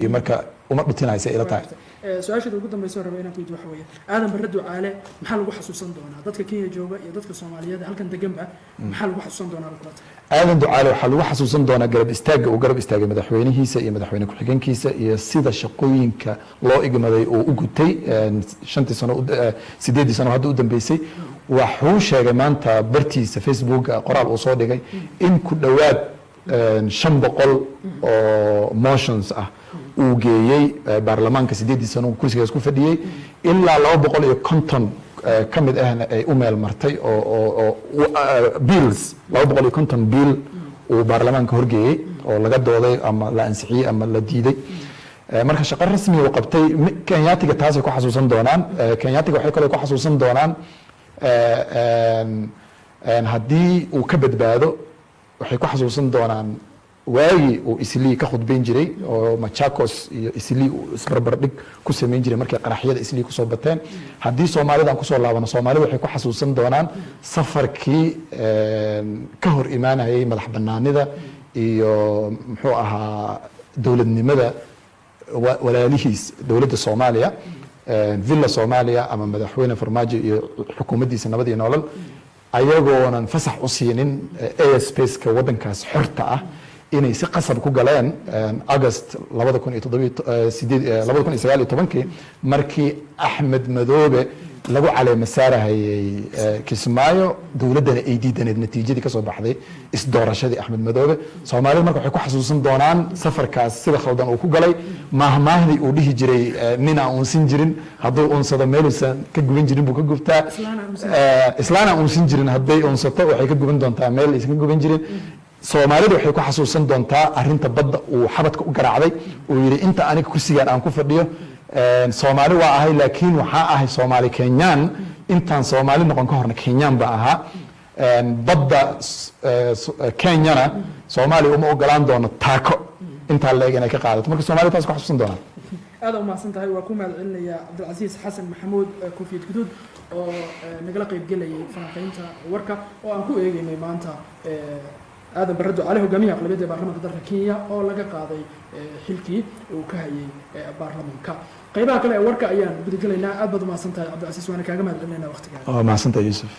Marka uma dhutinaysa ila tahay. Su-aasheeda ugu dambaysa raba inaan ku weydiyo waxa weeye, Aadan Barre Ducaale maxaa lagu xasuusan doonaa? Dadka Kenya jooga iyo dadka Soomaaliyeed halkan deganba maxaa lagu xasuusan doonaa bay kula tahay? Aadan Ducaale waxaa lagu xasuusan doonaa garab istaagga uu garab istaagay madaxweynihiisa iyo madaxweyne ku-xigeenkiisa iyo sida shaqooyinka loo igmaday uu u gutay 5-tii sano, 8-dii sano hadda u dambeysay. Waxuu sheegay maanta bartiisa Facebook qoraal uu soo dhigay in ku dhowaad 500 oo motions ah uu geeyey baarlamaanka 8-dii sano uu kursigaas ku fadhiyey, ilaa 250 ka mid ahna ay u meel martay, oo bills, 250 bill uu baarlamaanka horgeeyey oo laga dooday ama la ansixiyey ama la diiday. Marka shaqo rasmi uu qabtay, Kenyaatiga taasay ku xasuusan doonaan. Kenyaatiga waxay kaloo ku xasuusan doonaan haddii uu ka badbaado, waxay ku xasuusan doonaan waagii uu Islii ka khudbayn jiray oo Machakos iyo Islii uu isbarbardhig ku samayn jiray markay qaraxyada Islii kusoo bateen. Haddii Soomaalida aan kusoo laabano, Soomaalida waxay ku xasuusan doonaan safarkii ka hor imaanayay madax banaanida iyo muxuu ahaa dowladnimada walaalihiis dowladda Soomaaliya, Villa Soomaaliya ama Madaxweyne Farmaajo iyo xukuumaddiisa Nabad iyo Nolol, ayagoonan fasax u siinin airspace-ka waddankaas xorta ah inay si qasab ku galeen August labada kun iyo toddobiyo sideed 2019-kii, markii Axmed Madoobe lagu caleema saarahayay Kismaayo, dowladdana ay diidaneed natiijadii kasoo baxday isdoorashadii Axmed Madoobe. Soomaalida marka waxay ku xasuusan doonaan safarkaas sida khaldan uu ku galay, maahmaahdii uu dhihi jiray, "Nin aan unsin jirin hadduu unsado meeluusan ka guban jirin buu ka gubtaa." Islaan aan unsin jirin hadday unsato waxay ka guban doontaa meel aysan ka guban jirin. Soomaalida waxay ku xasuusan doontaa arrinta badda uu xabadka u garaacday, uu yidhi, "Inta aniga kursigan aan ku fadhiyo Soomaali waa ahay, laakiin waxaa ahay Soomaali Kenyaan. Intaan Soomaali noqon ka horna Kenyaan baa ahaa. Badda Kenyana Soomaaliya uma ogolaan doono taako intaa la eg inay ka qaadato." Marka Soomaalida taas ku xasuusan doonaan. Aada umahadsan tahay, waa ku mahad celinayaa Cabdilcasiis Xasan Maxamuud Koofiyad Guduud oo nagala qaybgelayay falanqeynta warka oo aan ku eegeynay maanta Aadan Barre Ducaale, hogaamiyaha aqlabiyadda ee baarlamaanka dalka Kenya oo laga qaaday xilkii uu ka hayay baarlamaanka. Qaybaha kale ee warka ayaan gudagelaynaa. Aad baad umahadsan tahay, Cabdilcasiis, waana kaaga mahad celinayna waqtigaaga. Waa mahadsantahay, Yuusuf.